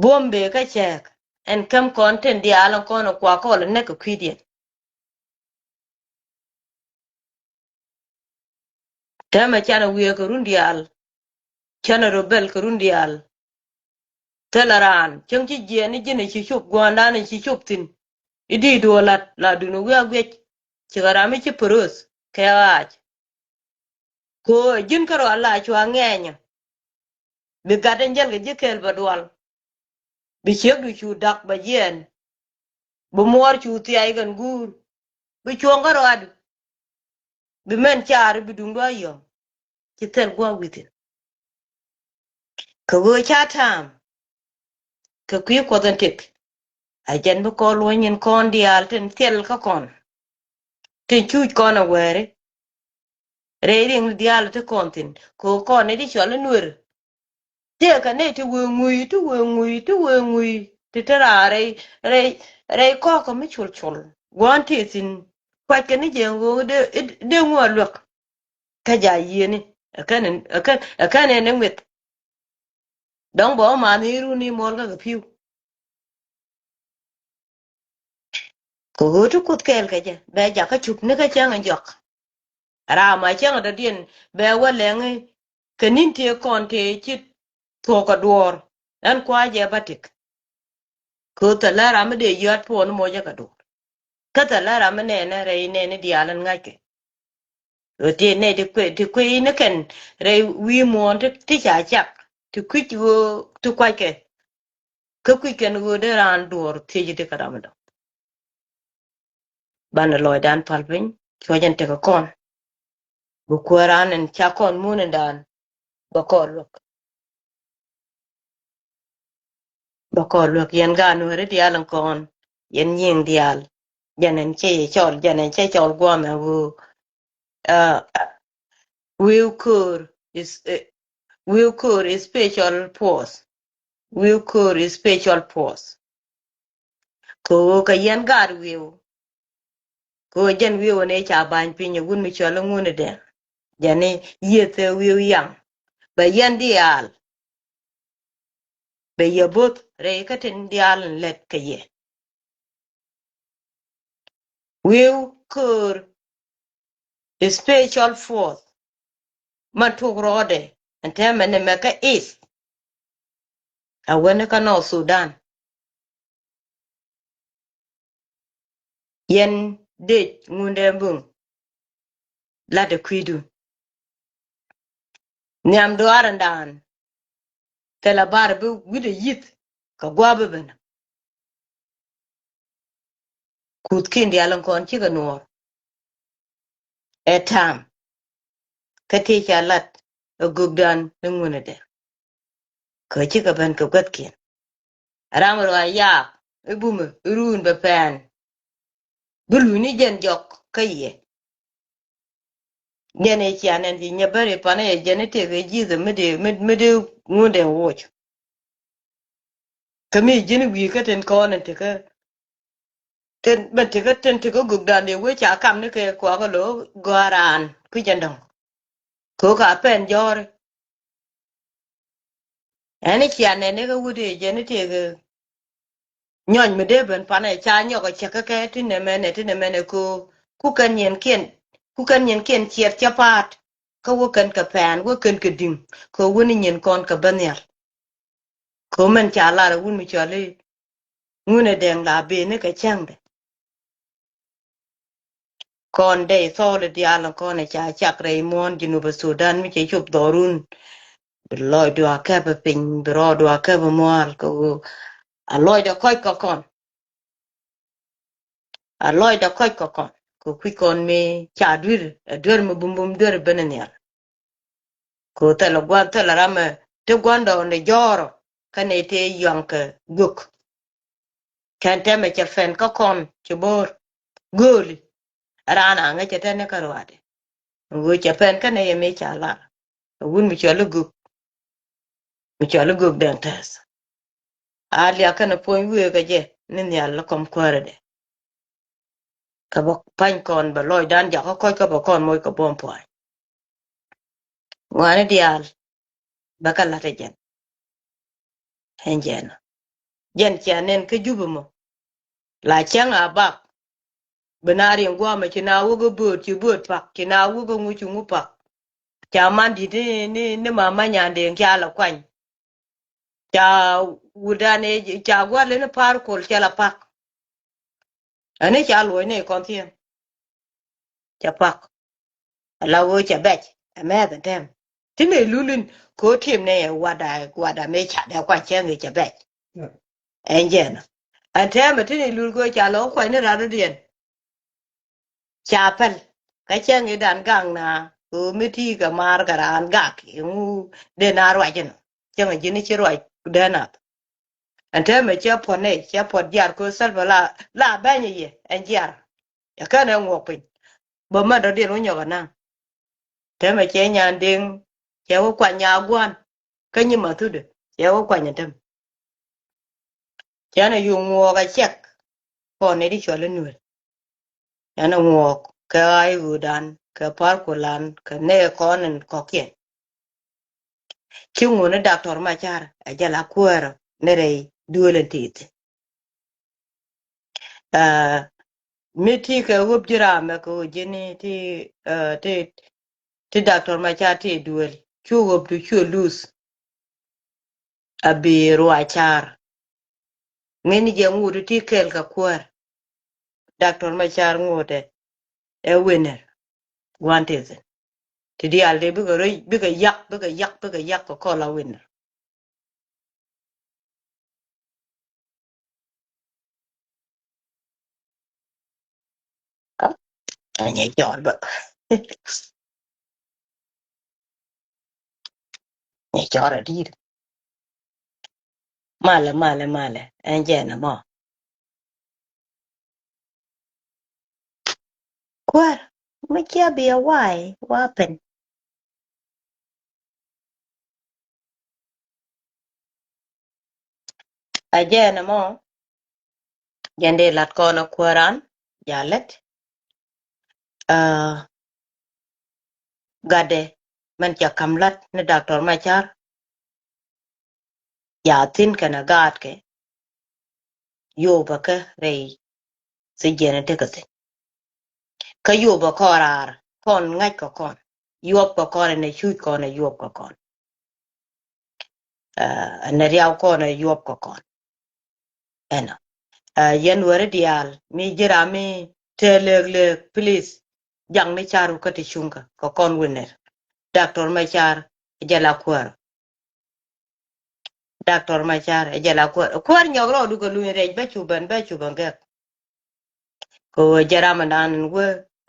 Buɔ̱m bëë kä cääk. Ɛn käm kɔn tin diaal ɛn kɔn ɛ kuak kɔl ɛ näk kɛ kui̱diɛn. Täämɛ canɛ wiee kɛ run diaal. Canɛ rɔ bɛl kɛ run diaal. Thilɛ raan cäŋ ci jiɛɛn ni ji̱n ci cop gua̱a̱ndan ci cop thi̱n. I̱ di̱i̱t duɔ̱ɔ̱r la̱t la duundɛ wi̱i̱ a guic. Cikɛ ram mi ci päröth kɛ ɣaac. Kɛ ɣöö ji̱n kärɔa la cua ŋɛɛnyä. Bi gat ɛn jäl kɛ ji̱ kɛɛl bɛ dual. Bi ciekdu cu da̱k bɛ jiɛɛn. Bi muɔɔr cu thiac kɛn guur. Bi cuɔ̱ɔ̱ŋ kärɔadu. Bi mɛn caar bi duŋdu a yɔ̱ŋ. Ci thil gua̱a̱k wi̱thin. Kɛ ɣöö ca ta̱a̱m kɛ kui̱ Kuɔth in tëk. A jɛn bi kɔn luɔ̱ny in kɔn diaal tin thil kä kɔn. Tin cuc kɔn a wääri. Rɛy riɛŋ diaal ti kɔn thi̱n kɛ ɣöö kɔn ni ti cɔl i̱ Nuer. Tëëkɛ nɛy ti wëë ŋui̱ ti wëë ŋui̱ ti wëë ŋui̱ ti te raar rɛy rɛy rɛy kɔ̱kä mi col col gua̱a̱n tëë thi̱n. Kuackɛ ni jɛ ɣöö dee dee ŋuɔ luäk. Kä ja yiëëni ɛ kɛn ɛ kɛn ɛ kɛn ɛn ɛ ŋueth. Dɔ̱ŋ bɛ wä ma̱a̱n i̱ run i̱ muɔl kä kɛ pi̱w. Kɛ ɣöö ti Kuoth kɛɛl kɛ jɛ bɛ jakä cuk ni kä cäŋ in jɔak. Ram a cäŋ in dɔ̱diɛn bɛ wä lɛŋi kɛ ni̱n tëë kɔn tëë ci thuɔ̱k kɛ duɔ̱ɔ̱r. Ɛn kua̱c jɛ bä tëk. Kɛ ɣöö thilɛ ram mi dee yɔ̱a̱t puɔ̱n mocä kɛ duɔ̱ɔ̱r. Kä thilɛ ram mi nɛɛnɛ rɛy nɛɛni diaal in ŋa̱ckɛ. Ɣöö ti nɛy ti kuɛ, ti kuɛ in kɛn rɛy wi̱i̱ muɔ̱ɔ̱n ti, ti ca cak, ti kui̱c ɣöö ti kuackɛ. Kä kui̱c kɛn ɣöö dee raan duɔ̱ɔ̱r thiec ti kɛ ram dɔ̱ŋ. Banɛ lɔcdan pal piny, cuɔ̱c ɛn tekɛ kɔn. Bi kuäär an ɛn ca kɔn mun ɛn daan, bɛ kɔn luäk. Bɛ kɔn luäk yɛn gaat Nuääri diaal ɛn kɔn, yɛn nyiŋ diaal. Jɛn ɛn cɛ yɛ cɔl, jɛn ɛn cɛ cɔl guamɛ ɣöö, ah, wi̱i̱ ko̱o̱r is, eh, wi̱i̱ ko̱o̱r is special force. Wi̱i̱ ko̱o̱r is special force. Kɛ ɣöö kɛ yɛn gaat wi̱i̱. Kɛ ɣöö jɛn wi̱i̱ wä ni ca ba̱ny piny ɛ wut mi cɔl i̱ Ŋunɛ Dɛŋ. Jɛn i̱ yieth ɛ wi̱i̱ yaŋ. Bɛ yɛn diaal. Bɛ yɛ bo̱th rɛy kä tin diaal in lät kɛ yɛ. Wi̱i̱ ko̱o̱r special force. Man tuk rɔɔdɛ ɛn tɛmɛ ni mɛ kä East. A wen kä North Sudan. Yɛn dec Ŋundɛ Buŋ. Lat ɛ kui̱du. Nhiam duaar ɛn daan. Thilɛ bar bi wi̱cdɛ yi̱th kɛ gua̱a̱p bi ben. Kuthkiɛn diaal in kɔn cikɛ nuɔɔr. Ɛ ta̱a̱m. Kä ti ca lat ɛ gökdan ni Ŋunɛ Dɛŋ. Kɛ cikɛ ben kɛ guäthkiɛn. Ram rɔ a yaap i̱ bumɛ i̱ ruun bɛ pɛn. Bi luny ni jɛn jɔk kä yɛ. Jɛn ɛ cia nɛn ci nyɛ bäri panɛ yɛ jɛn i̱ tëëk ɛ ji̱th mi dee, mi, mi dee Ŋundɛ woc. Kä mi ji̱n wi̱i̱ kä tin kɔn in tekä. Tin, ben tekä, tin tekä gökdan dee wee ca kam ni kɛ kuakä lo̱ gɔ̱a̱ran kui̱c ɛn dɔ̱ŋ. Kɛ ɣöö ka pɛn jɔ̱ɔ̱ri. Ɛn i̱ cia nɛn i̱ kä wut i̱ jɛn i̱ tëëk nyɔny mi dee ben panɛ ca nyɔk ɛ cäk kä kɛ ti nɛmɛnɛ, ti nɛmɛnɛ kɛ ɣöö ku kɛn nyiɛnkiɛn, ku kɛn nyiɛnkiɛn ciɛɛr cä pa̱a̱t. Kä wä kɛn kɛ pɛn, wä kɛn kɛ di̱ŋ, kɛ ɣöö wä ni nyiɛn kɔn kɛ ben nhial. Kɛ ɣöö mɛn ca lar ɛ wut mi cɔl i̱ Ŋunɛ Dɛŋ la ben ni kɛ cäŋdɛ. Kɔn dee thɔɔl diaal kɔn ca cak rɛy muɔ̱ɔ̱n Jinub Sudan mi cɛ cop dhɔrun. Bi lɔcdu a kɛp piny, bi rɔɔdu a kɛp mual kɛ ɣöö a lɔcdɛ kɔc kɛ kɔn. A lɔcdɛ kɔc kɛ kɔn kɛ kui̱ kɔn mi ca duer, a duer mi bumbum duer ben nhial. Kɛ ɣöö thilɛ gua̱n, thilɛ ram ɛ ti gua̱ndɔɔŋdɛ jɔ̱ɔ̱rɔ kä nɛy tëë yɔaŋ kɛ gök. Kɛn tɛmɛ cɛ pɛn kä kɔn ci bo̱o̱r gööli. Raan aŋä cɛ tɛn ni kä ruaadɛ. Ɣöö cɛ pɛn kä nɛy ɛ mi ca lar. Ɛ wut mi cɔl i̱ gök. Mi cɔl i̱ gök Dɛŋ tɛth. A liak kɛn puɔ̱ny wëë kɛ jɛ ni nhial lä kɔm kuäärädɛ. Kä bä pa̱ny kɔn bɛ lɔcdan jakä kɔc kä bɛ kɔn moc kɛ buɔ̱m pua̱ny. Ŋuani diaal bɛ kɛ la̱t ɛ jɛn. Ɛn jɛn. Jɛn cia nɛn kä Jubɛ mɔ. La cäŋ a bak. Bi na riŋ guamɛ ci na wä kä bööt, ci bööt pak, ci na wä kä ŋu ci ŋu pak. Ca man di̱t ni, ni, ni ma ma nyan deŋ ca la kuany. Ca wutdan ëë ca gua̱l in pa̱a̱r kol cɛ la pak. Ani ca luɔ̱c ni kɔn thi̱em. Cɛ pak. Ala ɣöö cɛ bɛc. Ɛ mɛth ɛn tɛm. Ti ni lul in ko̱ ti̱em ni ɛ wada, wada mëë ca dee kuany cɛ ŋi̱i̱c cɛ bɛc. Ɛn jɛn. Ɛn tɛmɛ ti ni lul ko̱ ca lɔ kuany ni rat rɔ̱diɛn. Ca päl. Kä cäŋ i̱ dan gak na ɣöö mi ti kɛ maar kɛ raan gak iŋu dee na ruac inɔ. Cäŋ ji̱n i̱ ci ruac dee nath. Ɛn täämɛ cɛ puɔ̱t nɛy, cɛ puɔ̱t jiar ko̱ Salva la, la bɛny i̱ yɛ ɛn jiar. Ɛ kɛn ɛ ŋuɔk piny. Bä mɛn rɔ̱diɛn wä nyɔk ɛ naŋ. Täämɛ cɛ nyan deŋ, cɛ wä kuany nyaa gua̱n. Kä nyi ma thudɛ, cɛ wä kuany ɛ täämɛ. Cɛn ɛ yuk ŋuɔɔk ɛ cɛk. Kɔn nɛy ti cɔl i̱ Nuer. Cɛn ɛ ŋuɔɔk kɛ ɣa̱c ɣöödan kɛ pa̱r kulan kɛ nɛy kɔn in kɔ̱kiɛn. Ci ŋun i̱ Doctor Macar ɛ jɛ la kuäärä ni rɛy duëël in ti thi̱n. Aa, mi ti kɛ ɣöp ji̱ raam ɛ kɛ ɣöö ji̱n i̱ ti, aa, ti, ti Doctor Macar ti duëël cu ɣöpdu cu luth. A bi ruac car. Ŋi̱n jɛ ŋut ti kɛl kɛ kuäär. Doctor Macar ŋut ɛ, ɛ winner. Gua̱n ti thi̱n. Ti diaal dee bikɛ röc, bikɛ yak, bikɛ yak, bikɛ yak kɛ kɔl a win. Ɛ nyɛ cɔɔl bä. Nyɛ cɔɔl a di̱i̱t. Malɛ, malɛ, malɛ. Ɛn jɛn ɛmɔ. Kuäär, mi cia bi a wa̱a̱ i̱ wa̱a̱ pɛn. A jɛn ɛmɔ, jɛn dee lat kɔn a kuäär an, ja lɛt. Aa, gatdɛ, mɛn ca ka̱m lat ni Doctor Machar. Ja thi̱n kɛnɛ gaatkɛ. Yopɛ kɛ rɛy thi̱jiɛn tekɛ thi̱n. Kä yopɛ kɔn raar, kɔn ŋa̱c kɛ kɔn. Yuɔp kɛ kɔn ɛn ɛ cuc kɔn ɛ yuɔp kɛ kɔn. Aa, ɛn ɛ riaw kɔn ɛ yuɔp kɛ kɔn. Ɛnɔ. Aa, yɛn weri diaal, mi ji̱ ram mi te lek lek, please. Jaŋni car wä kä ti cuŋkä, kɛ kɔn wi̱nɛr. Doctor Machar, jɛ la kuäär. Doctor Machar, jɛ la kuäär. Kuäär nyɔk rɔɔdu kɛ luny rɛc, bä cu ben, bä cu ben gɛk. Kɛ ɣöö jɛ ram ɛnan wä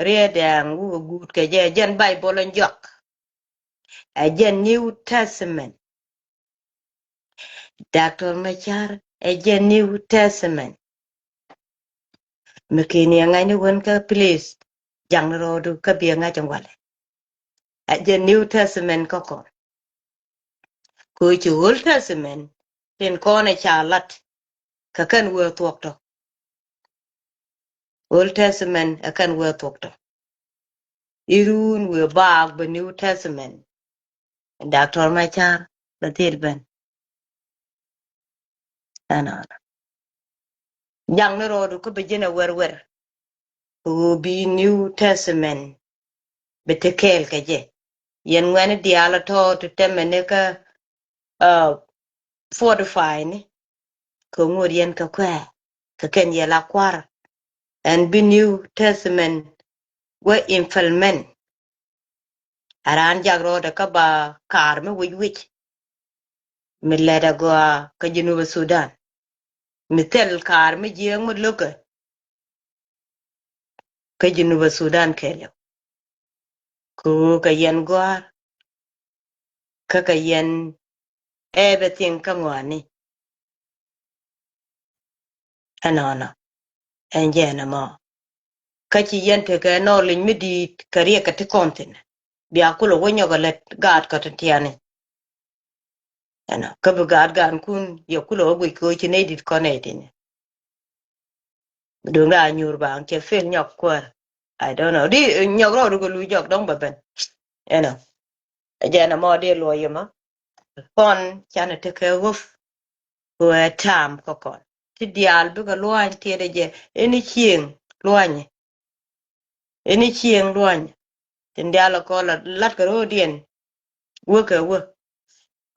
riet dɛɛŋ wä kɛ guut kɛ jɛ, jɛn Bible in jɔak. Ɛ jɛn New Testament. Doctor Machar, ɛ jɛn New Testament. Mi keni ɛ ŋa̱cni wän kä, please. Jaŋni rɔɔdu kä bi ɛ ŋa̱c in walɛ. Ɛ jɛn New Testament kä kɔn. Kɛ ɣöö ci Old Testament tin kɔn ɛ ca lat. Kɛ kɛn wee thuɔk tɔ. Old Testament ɛ kɛn wee thuɔk tɔ. Irun wee baak bɛ New Testament. Doctor Machar bɛ thil ben. Ɛnɔnɔ. Jaŋni rɔɔdu kä bi ji̱n ɛ wɛr wɛr. Kɛ ɣöö bi New Testament bi te kɛɛl kɛ jɛ. Yɛn ŋuɛni diaal ɛ tɔ̱ ti tɛmɛ ni kä, aa, fortify ni. Kɛ ŋot yɛn kɛ kuɛɛ kɛ kɛn yɛ la kua̱r. Ɛn bi New Testament wä implement. A raan jak rɔɔdɛ kä ba kaar mi wic wic. Mi lɛt a gɔaa kä Junub Sudan. Mi thil kaar mi jiääk mi lo̱kɛ kä Junub Sudan kɛɛliw. Kɛ ɣöö kɛ yɛn gɔ̱a̱r. Kä kɛ yɛn everything kä ŋɔaani. Ɛnɔnɔ. Ɛn jɛ ɛn ɛmɔ. Kä ci yɛn tekɛ knowledge mi di̱i̱t kɛ riɛk kɛ ti kɔn thi̱n. Bia kulɛ wä nyɔk ɛ lät gaat kɛ ti tiani. Ɛnɔ. Kä bi gaat gaankun yɛ kulɛ wä guic kɛ ɣöö ci nɛy di̱t kɔn ɛ thi̱n. Duŋ daa nyuur baŋ cɛ fil nyɔk kuäär. I don't know. Di, eh, nyɔk rɔɔdu kɛ luc jɔk dɔ̱ŋ bɛ ben. Ɛnɔ. Ɛ jɛn ɛmɔ di luɔy yɛ mɔ. Kɔn canɛ tekɛ ɣöp. Kɛ ɣöö ɛ ta̱a̱m kä kɔn. Ti diaal bikɛ lua̱ny tiɛtdɛ jɛ. Ɛn i̱ cieŋ lua̱nyɛ. Ɛn i̱ cieŋ lua̱nyɛ. Tin diaal ɛ kɔn la la̱tkɛ ro̱o̱diɛn. Wä kɛ wä.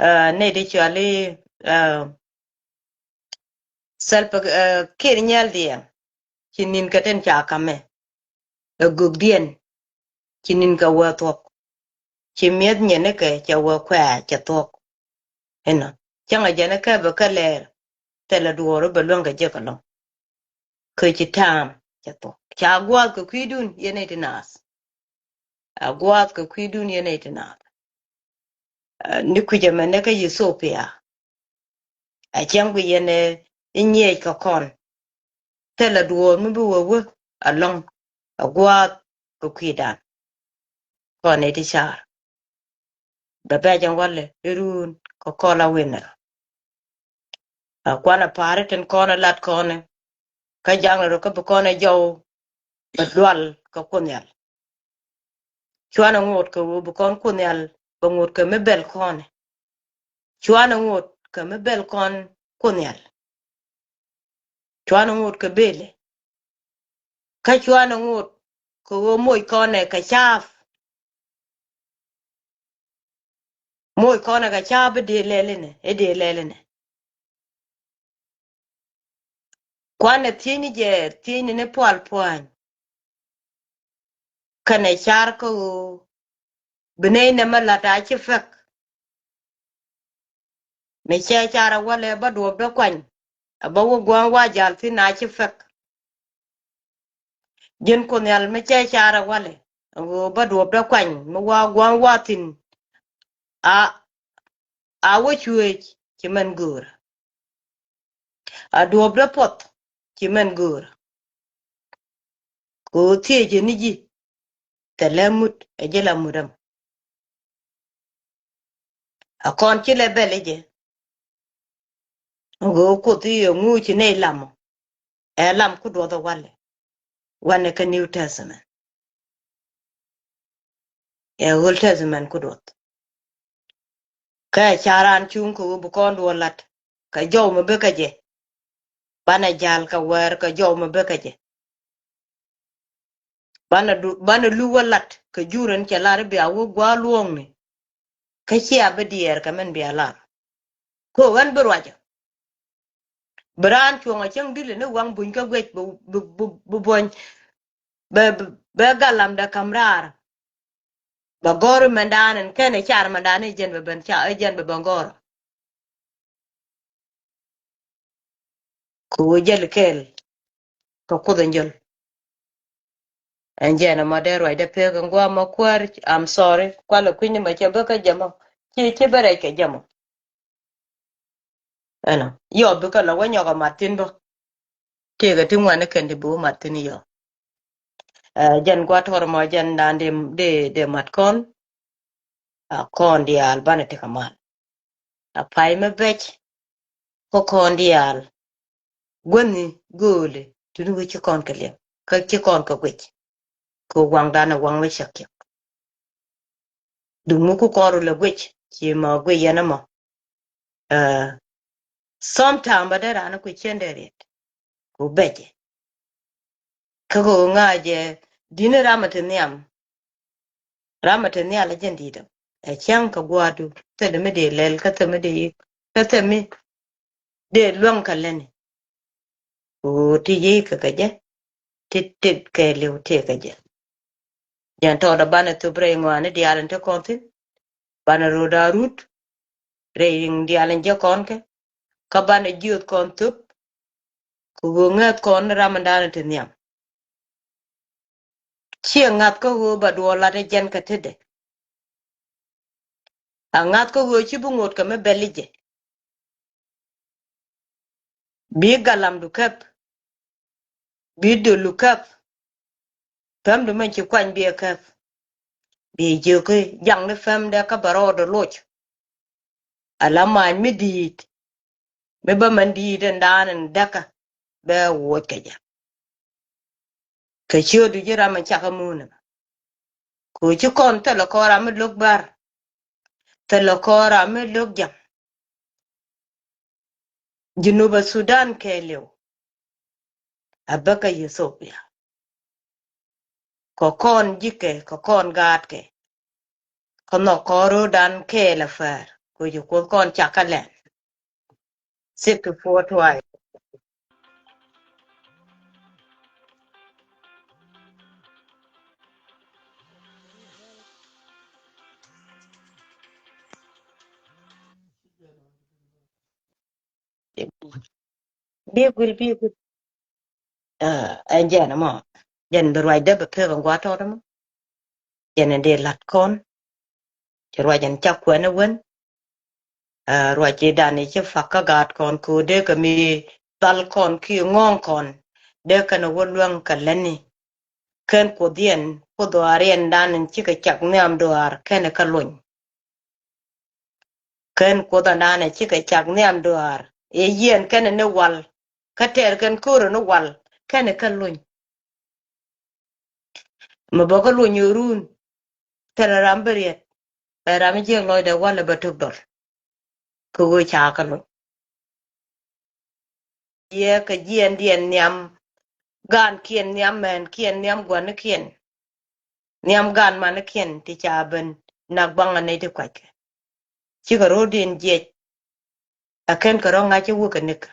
Aa, nɛy ti cɔal i̱, aa, Salva, aa, Kiir Nyal diɛn. Ci ni̱n kɛ tin ca ka̱mɛ. Ɛ gökdiɛn. Ci ni̱n kɛ wee thuɔ̱k. Ci mi̱eth nyɛn ni kɛ cɛ wee kuɛ̈ɛ̈ cɛ thuɔ̱k. Inɔ. Cäŋɛ jɛn ɛ kɛ bɛ kä lɛɛr. Thilɛ duɔɔr bɛ luäŋ kɛ jek ɛlɔ̱ŋ. Kä ci ta̱a̱m cɛ thuɔ̱k. Ca gua̱a̱th kɛ kui̱dun yɛn nɛy ti naath. A gua̱a̱th kɛ kui̱dun yɛn nɛy ti naath. Ɛ, ni kui̱c ɛmɛn ni kä Ethiopia. Ɛ cäŋ bi yɛn ɛ nyiɛc kɛ kɔn. Thilɛ duɔɔr mi bi wee wee ɛlɔ̱ŋ. Ɛ gua̱a̱th kɛ kui̱dan. Kɔn ɛ ti car. Bɛ bɛc ɛn walɛ irun kɛ kɔl a winɛ. A kuanɛ pa̱a̱ri tin kɔn ɛ lat kɔnɛ. Kä jaŋnɛ rɔ kä bi kɔn ɛ jɔw bɛ dual kɛ Kuoth Nhial. Cuanɛ ŋot kɛ ɣöö bi kɔn Kuoth Nhial bɛ ŋot kɛ mi bɛl kɔnɛ. Cuanɛ ŋot kɛ mi bɛl kɔn Kuoth Nhial. Cuanɛ ŋot kɛ bëëlɛ. Kä cuanɛ ŋot kɛ ɣöö moc kɔnɛ kɛ ca̱a̱p. Moc kɔnɛ kɛ ca̱a̱p i̱ dee lɛl inɛ, i̱ dee lɛl inɛ. Kuanɛ thiecni jɛ thiecni ni pual pua̱ny. Kɛnɛ car kä ɣöö bi nɛy nɛmɛ la̱t a ci pek. Mi cɛ car ɛ walɛ bä duɔ̱ɔ̱p dee kuany. Ɛ bä wä gua̱a̱ŋ wa jal thi̱n a ci pek. Ji̱n Kuoth Nhial mi cɛ car ɛ walɛ, ɛ ɣöö bä duɔ̱ɔ̱p dee kuany mi wa gua̱a̱ŋ wa thi̱n. A, a wä cuëëc ci mɛn göörä. A duɔ̱ɔ̱p dee puɔth ci mɛn göörä. Kɛ ɣöö thiecɛ ni ji̱, thilɛ mut ɛ ji̱ la mut ɛmɔ. A kɔn ci lɛ bɛl i̱ jɛ. Ɣöö Kuoth i̱ ɛ ŋu ci nɛy lamɔ. Ɛ lam ku duɔth ɛ walɛ. Wanɛ kä New Testament. Ɛ Old Testament ku duɔth. Kä ɛ ca raan cuŋ kɛ ɣöö bi kɔn duɔth lat kɛ jɔw mi bek kä jɛ. Banɛ jal kɛ wɛɛr kɛ jɔw mi bek kä jɛ. Banɛ du, banɛ lu wä lat kɛ jur in cɛ lar i̱ bia wä gua̱a̱ luɔ̱ɔ̱ŋni. Kä cia bi diɛɛr kɛ mɛn bia lar. Ko ɣän bi ruacä. Bi raan cuɔ̱ŋ a cäŋ dili ni waŋ buny kä guec bi, bi, bi, bi buɔny. Bɛ, bɛ, bɛ galam dɛ ka̱m raar. Bɛ gɔ̱r mɛndan in kɛn i̱ car mɛndan i̱ jɛn bɛ ben ca i̱ jɛn bɛ ben gɔ̱r. Ku wä jäl kɛɛl kɛ Kuoth in jäl. Ɛn jɛn ɛmɔ dee ruacdɛ pek in gua̱a̱ ma kuäär, I'm sorry. Kualɛ kui̱ni ma cɛ bä kä jɛ mɔ. Ci, ci bä rɛc kɛ jɛ mɔ. Ɛnɔ yɔ bikɛ lɔ wä nyɔk ɛ mat thi̱n bä. Tëëkɛ ti ŋuan ni kɛn ti bi wä mat thi̱n yɔ. Ɛ, jɛn gua̱ tɔr mɔ jɛn dan dee, dee, dee mat kɔn. A kɔn diaal banɛ ti kɛ mal. A pay mi bɛc kä kɔn diaal. Guäni gööli tuni wä ci kɔn kɛ liɛŋ kä ci kɔn kɛ guic. Kɛ waŋdan ɛ waŋ mi cɛ kiɛk. Duŋ mi ku kɔn ru lɛ guic ci ma guic yɛn ɛmɔ. Ɛ, sometime bä dee raan ku cien dee riet ku bɛcɛ. Kä kɛ ɣöö ŋa̱cɛ di̱n ram ɛ ti nhiam. Ram ɛ ti nhial ɛ jɛn di̱i̱t ɛ cäŋ kɛ gua̱a̱du thil mi dee lɛl kä thil mi dee yik kä thil mi dee luäŋ kɛ lätni. Ku ti ji̱ kɛ kɛ jɛ ti tit kɛ liw ti kɛ jɛ. Jɛn tɔɔdɛ banɛ thop rɛy ŋɔaani diaal in te kɔn thi̱n. Banɛ rot a rut rɛy riŋ diaal in jɛ kɔn kɛ kä banɛ jiöth kɔn thop. Ku ɣöö ŋäth kɔn ni ram in daanɛ ti nhiam. Ciɛ ŋa̱th kä ɣöö ba duɔɔr lat ɛ jɛn kɛ tetdɛ. A ŋa̱th kä ɣöö ci bi ŋot kɛ mi bɛl i̱ jɛ. Bi galamdu käp. Bi dölu käp. Pämdu mɛn ci kuany bi ɛ käp. Bi jiöki jaŋni pämdɛ kä bɛ rɔɔdɛ loc. Ala mac mi di̱i̱t mi bä mɛn di̱i̱t ɛn daan ɛn däkä bɛ woc kɛ jɛ. Kɛ ciötdu ji̱ ram ɛn cakɛ muunɛ. Kɛ ci kɔn thilɛ kɔn ram mi lo̱k bär. Thilɛ kɔn ram mi lo̱k ja̱ŋ. Junubä Sudan kɛɛliw. A bäkä Ethiopia. Kɛ kɔn ji̱kɛ kɛ kɔn gaatkɛ. Kä nhɔk kɔn ro̱o̱dan kɛɛl a fäär kɛ ci Kuoth kɔn cak kä lɛn. Sixty-four twice. Bi guil, bi guil. Ɛ, ɛn jɛn ɛmɔ. Jɛn bi ruacdä bɛ pek ɛn gua̱a̱th tɔt ɛmɔ. Jɛn ɛn dee la̱t kɔn. Ci ruac ɛn cak kuɛn ɛ wen. Ɛ, ruac ci dan i̱ ci pak kä gaat kɔn ko̱ dee kɛ mi dhal kɔn ki ŋɔ̱ɔ̱ŋ kɔn. Dee kɛn ɛ wä luäŋ kɛ lätni. Kɛn Kuoth yɛn, Kuoth dhɔaar yɛn dan in cikɛ cak nhiam dhɔaar kɛn ɛ kä luny. Kɛn Kuoth ananɛ cikɛ cak nhiam dhɔaar. Ɛ yiɛn kɛn ni wal. Kä tɛɛr kɛn ko̱r ni wal kɛn kä luny. Mi bä kä luny ɛ run. Thilɛ ram bi riɛt. Bɛ ram jiɛk lɔcdɛ walɛ bɛ tuk dɔl. Kɛ ɣöö ca kä luny. Yɛ kɛ jiɛndiɛn nhiam. Gaankiɛn nhiam mɛnkiɛn nhiam gua̱nikiɛn. Nhiam gaan manikiɛn ti ca ben nak baŋ a nɛy ti kuackɛ. Cikɛ ro̱o̱diɛn jiɛc. A kɛn kɛ rɔ̱ ŋa̱c ci wä kɛ nikä.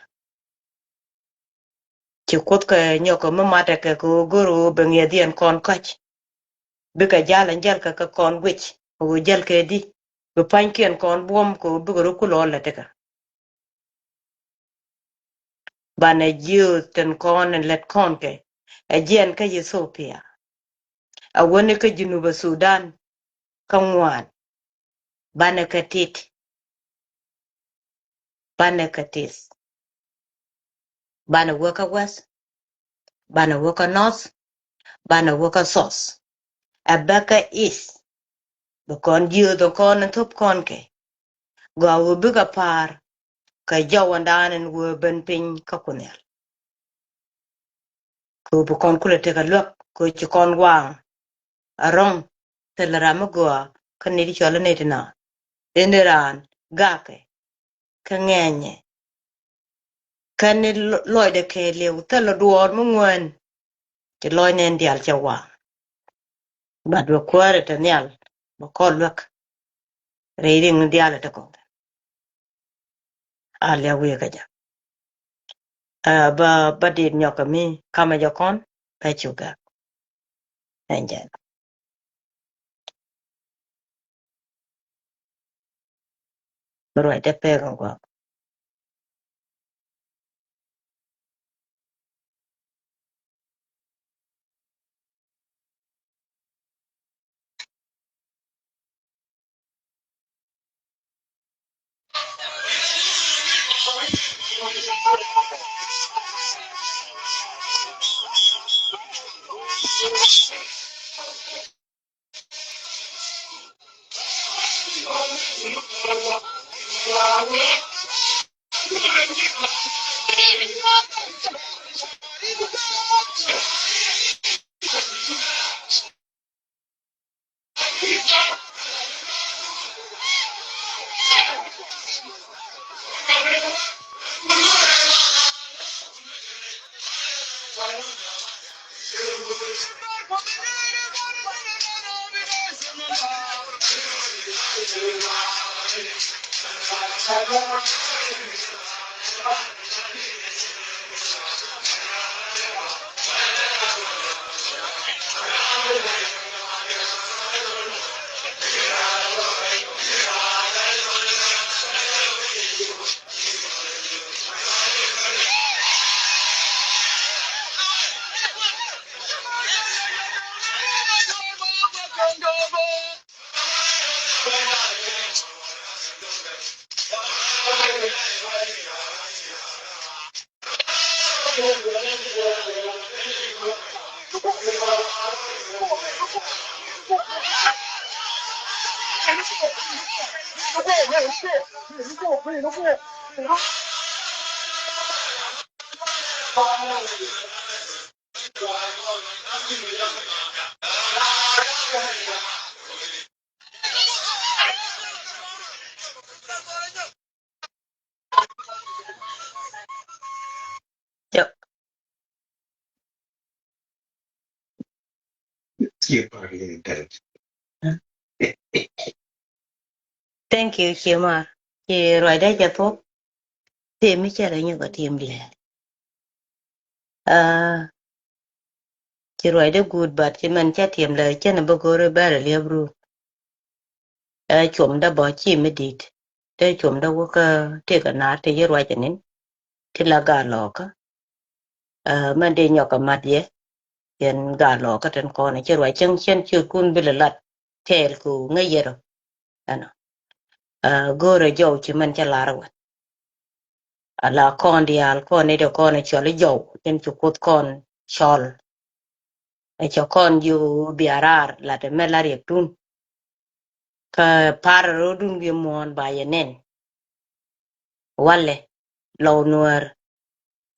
Ci Kuoth kɛ nyɔk kɛ mi matkɛ kɛ ɣöö go̱r ɣöö ben ŋiɛthiɛn kɔn kɔ̱c. Bikɛ ja̱l ɛn jäl kɛ kɛ kɔn guic. Kɛ ɣöö jäl kɛ di bi pa̱nykiɛn kɔn buɔ̱m kɛ ɣöö bikɛ rɔ kulɛ ɔ lät ikä. Banɛ jiööth tin kɔn in lät kɔn kɛ ɛ jiɛn kä Ethiopia. A wäni kä Junub Sudan kä ŋuan. Banɛ kɛ tit. Banɛ kɛ tit. Banɛ wä kä west. Banɛ wä kä north. Banɛ wä kä south. Ɛ bä kä east. Bi kɔn jiööth in kɔn in thop kɔn kɛ gɔaa wä bikɛ pa̱a̱r kɛ jɔwändan in wä ben piny kä Kuoth Nhial. Kɛ ɣöö bi kɔn kulɛ tekɛ luäk kɛ ɣöö ci kɔn waŋ a rɔ̱ŋ thilɛ ram mi gɔaa kä nɛy ti cɔl i nɛy ti naath. Dee ni raan gakɛ kä ŋɛɛnyɛ kä ni lɔcdɛ kɛɛliw thilɛ duɔɔr mi ŋuɛn. Ci lɔc nɛn diaal cɛ waŋ. Bat bɛ kuäärɛ te nhial bɛ kɔn luäk rɛy riŋ ni diaal ɛ te kɔn. A liak wi̱i̱ kä jɛ. Ɛ bä bä dit nyɔk kɛ mi kamɛ jɛ kɔn pɛ cu gak. Ɛn jɛ. Ruacdɛ pek in gua̱a̱k. Thank you, Ciëmar. Ci ruacdä cɛ thuɔ̱k. Tim mi cɛ rɛ nyɔk a tim diɛɛr. Aa, ci ruacdä guut, but ci mɛn cä tim lɛ cɛn bä go̱o̱r bɛr liɛp ru. Ɛ cuɔmdä bä ci mi di̱i̱t. Te cuɔmdä wä kä tëëk a nar te yɛ ruac a nin. Ti la gaa lɔkä. Aa, mɛn dee nyɔk a mat yɛ. Yɛn gaa lɔkä tin kɔn ci ruac cäŋ cɛn ci kun bi lɛ lat. Tɛɛl ku ŋäc yɛ rɔ. Ɛnɔ. Aa, go̱o̱rɛ jɔw ci mɛn cä lar wä. Ala kɔn diaal kɔn ni de kɔn cɔl i jɔw, tin ci Kuoth kɔn cɔl. Ɛ cɛ kɔn jiök bia raar lat ɛmɛ la riɛk tun. Kä par rɔɔdun wi̱i̱ muɔ̱ɔ̱n ba yɛ nɛn. Walɛ, Lɔw Nuäär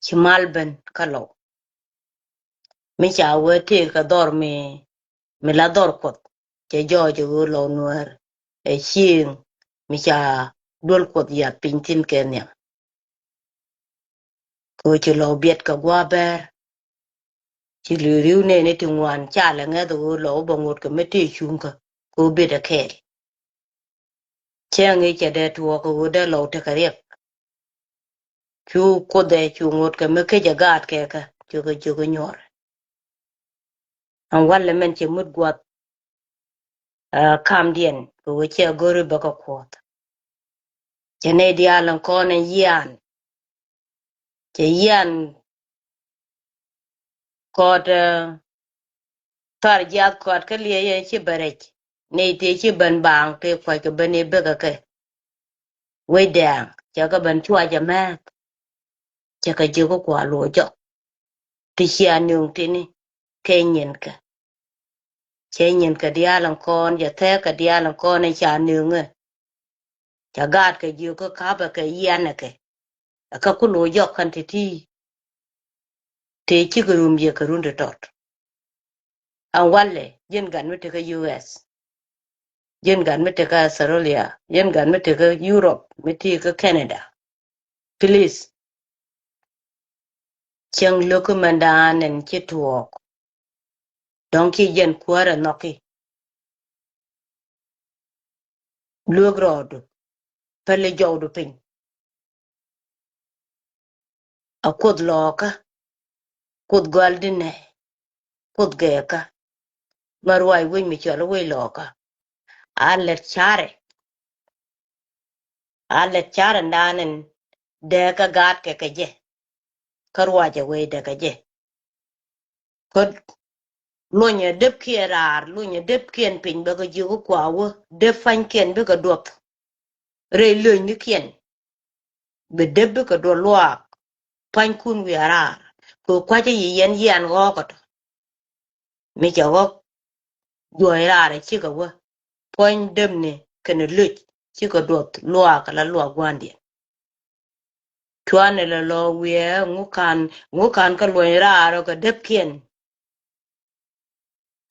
ci mal ben kä Lɔw. Mi ca wee tëëk kɛ dhɔr mi, mi la dhɔr Kuɔth. Cɛ jɔɔc ɣöö Lɔw Nuäär ɛ cieŋ mi ca duel Kuɔth yath piny thi̱n kɛ nhiam. Kɛ ɣöö ci Lɔw biɛt kɛ gua̱a̱th bɛɛr. Ci ri̱w ri̱w nɛɛni ti ŋuan ca lɛ ŋäth ɣöö Lɔw bɛ ŋot kɛ mi tëë cuŋkä kɛ ɣöö bet ɛ kɛɛl. Cäŋ i̱ cɛ dee tuɔɔk kɛ ɣöö dee Lɔw tekɛ riɛk. Cu Kuoth ɛ cu ŋot kɛ mi kecɛ gaat kɛ kɛ cukɛ cukɛ nyuɔr. Ɛn walɛ mɛn cɛ mut guath. Aa, kamdiɛn kɛ ɣöö ciɛ go̱ri bä kɛ Kuɔth. Cɛ nɛy diaal in kɔn in yian. Cɛ yian kɔt, aa, thar jiath kɔt kä liɛc in ci bɛ rɛc. Nɛy tëë ci ben baaŋ tëë kua̱c kɛ ben i̱ bekɛ kɛ. Wec dɛɛŋ cɛ kɛ ben cuacɛ mɛth. Cɛ kɛ jiök i̱ kua luɔc jɔk. Ti cia nööŋ tini kɛ nyinkɛ. Cɛ nyinkɛ diaal in kɔn, cɛ thɛɛkɛ diaal in kɔn in ca nööŋɛ. Cɛ gaatkɛ jiök kä ka̱pɛ kɛ yianɛ kɛ. Ɛ kä ku luɔc jɔk kɛn ti̱ti̱. Tëë cikɛ rum yɛ kɛ run ti tɔt. Ɛn walɛ, ji̱n gat mi tekä U S. Ji̱n gat mi tekä Australia. Ji̱n gat mi tekä Europe, mi tekä Canada. Please. Cäŋ lo̱k mɛndan ɛn ci tuɔɔk. Dɔ̱ŋ ci jɛn kuäärɛ nhɔki. Luek rɔɔdu. Päli jɔwdu piny. A Kuoth lɔɔkä. Kuoth gɔal dinɛ. Kuoth gɛɛkä. Ma ruac wec mi cɔl wec lɔɔkä. A lɛt carɛ. A lɛt carɛ ndan in dee kä gaat kɛ kɛ jɛ. Kä ruacɛ wecdɛ kɛ jɛ. Kä luɔnyɛ depkiɛn raar, luɔnyɛ depkiɛn piny bɛ kɛ jiök kua wä dep pa̱nykiɛn bikɛ duɔth. Rɛy löönynikiɛn. Bi dep bikɛ duɔth luaak. Pa̱nykun wiaa raar. Kɛ kua̱cä yi yɛn yian ɣɔ̱ɔ̱k ɔtɔ. Mi cɛ ɣɔ̱k juɔ̱ɔ̱c raar cikɛ wä. Puɔ̱ny depni kɛnɛ löc cikɛ duɔth luaak la luaak gua̱ndiɛn. Cuanɛ lɛ lɔ wiɛɛ ŋu ka̱n, ŋu ka̱n kä luɔ̱ny raar ɔ kɛ depkiɛn.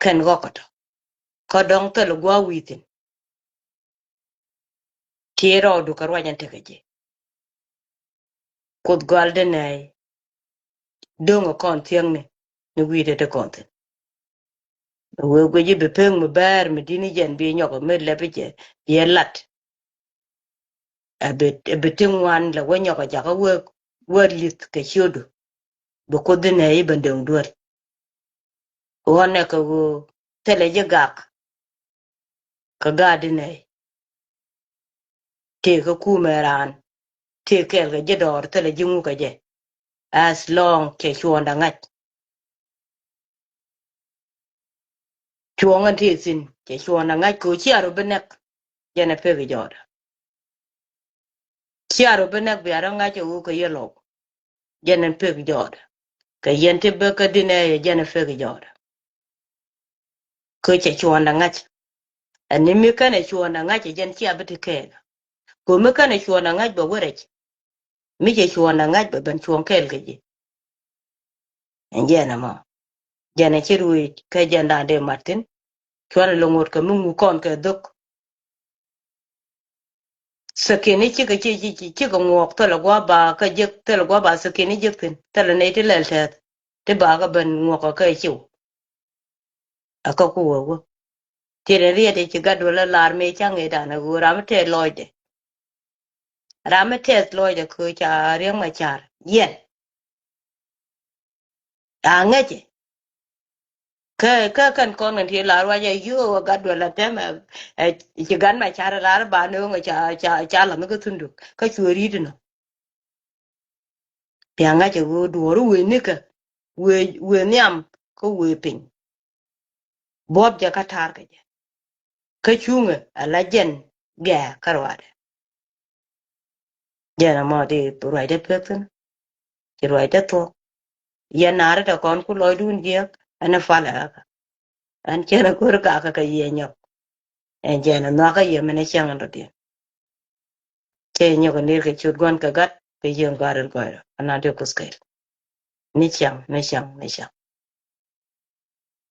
Kɛn ɣɔ̱k ɔtɔ. Kä dɔ̱ŋ thil gua̱a̱ wi̱i̱ thi̱n. Tiee rɔɔdu kɛ ruac ɛn tekɛ ji̱. Kuoth gɔal dinɛ. Do̱ŋ ɛ kɔn thiäŋni ni wi̱i̱dɛ ti kɔn thi̱n. Wee guic i̱ bi pek mi bɛɛr mi di̱t ni jɛn bi nyɔk mi lɛp i̱ jɛ bi ɛ lat. Ɛ bi, ɛ bi ti ŋuan lɛ wä nyɔk ɛ jakä wee, wee li̱th kɛ ciötdu. Bi Kuoth dinɛ i̱ ben döŋ duel. Ɣɔnɛ kɛ ɣöö thilɛ ji̱ gak. Kä gaat dinɛ tëë kä kumɛ raan tëë kɛɛl kɛ ji̱ dɔɔr thilɛ ji̱ ŋuk kɛ jɛ. As long cɛ cuɔ̱ɔ̱ŋdɛ ŋa̱c. Cuɔ̱ɔ̱ŋ ɛn tëë thi̱n cɛ cuɔ̱ɔ̱ŋdɛ ŋa̱c kɛ ɣöö cia rɔ bi nɛk. Jɛn ɛ pek i̱ jɔɔdɛ. Cia rɔ bi nɛk bia rɔ ŋa̱c ɛ ɣöö kɛ yɛ lɔw. Jɛn ɛn pek jɔɔdɛ. Kɛ yɛn ti bek kä dinɛ yɛ jɛn ɛ pek jɔɔdɛ. Kä cɛ cuɔ̱ɔ̱ŋdɛ ŋa̱c. Ɛn ni mi kɛnɛ cuɔ̱ɔ̱ŋdɛ ŋa̱c ɛ jɛn cia bi ti kɛɛl. Kɛ mi kɛnɛ cuɔ̱ɔ̱ŋdɛ ŋa̱c bɛ wä rɛc. Mi cɛ cuɔ̱ɔ̱ŋdɛ ŋa̱c bɛ ben cuɔ̱ɔ̱ŋ kɛɛl kɛ ji̱. Ɛn jɛn ɛmɔ. Jɛn ɛ ci ruëëc kä jɛn da̱a̱n dee mat thi̱n. Cuanɛ lɛ ŋot kɛ mi ŋuk kɔn kɛ dhök. Thäkin i̱ cikɛ ci, ci, ci, cikɛ ŋuɔk thilɛ gua̱a̱ ba kä jek, thilɛ gua̱a̱ ba thäkin i̱ jek thi̱n. Thilɛ nɛy ti lɛl tɛth. Ti ba kä ben ŋuɔk kä ciw. Ɛ kä ku wee wä. Ti rɛ riet i̱ ci gat duel ɛ lar mëë ca ŋëëdan ɛ ɣöö ram mi tɛth lɔcdɛ. Ram mi tɛth lɔcdɛ kɛ ɣöö ca Riek Machar yɛn. A ŋäcɛ. Kä, kä kɛn kɔn kɛn ti lar ruac ɛ yio̱o̱ ɛ gat duel ɛ tɛm ɛ, ɛ, ci gat Machar ɛ lar ba nööŋ ɛ ca, ca, ca la̱th ni kä thunduk. Kä cuɛ ri̱t inɔ. Bia ŋa̱c ɛ ɣöö duɔ̱ɔ̱r wëë nikä, wëë, wëë nhiam kä wëë piny. Buɔ̱p jɛ kä ta̱a̱r kɛ jɛ. Kä cuŋɛ ala jɛn gɛɛ kä ruaadɛ. Jɛn ɛmɔ ti ruacdɛ pek thi̱n. Ci ruacdɛ thuɔ̱k. Yɛn naari tɛ kɔn ku lɔcdun jiääk ɛn ɛ palɛ ɣäkä. Ɛn cɛn ɛ ko̱r kakä kɛ yiëë nyɔk. Ɛn jɛn ɛ nhɔakä yɛ min ɛ cäŋ ɛn rɔ̱diɛn. Cɛ nyɔk ɛ ner kɛ ciöt gua̱n kɛ gat kɛ yieŋ gɔ̱a̱r in gɔ̱a̱r. Ɛn a dee kuth kɛɛl. Ni cäŋ, ni cäŋ, ni cäŋ.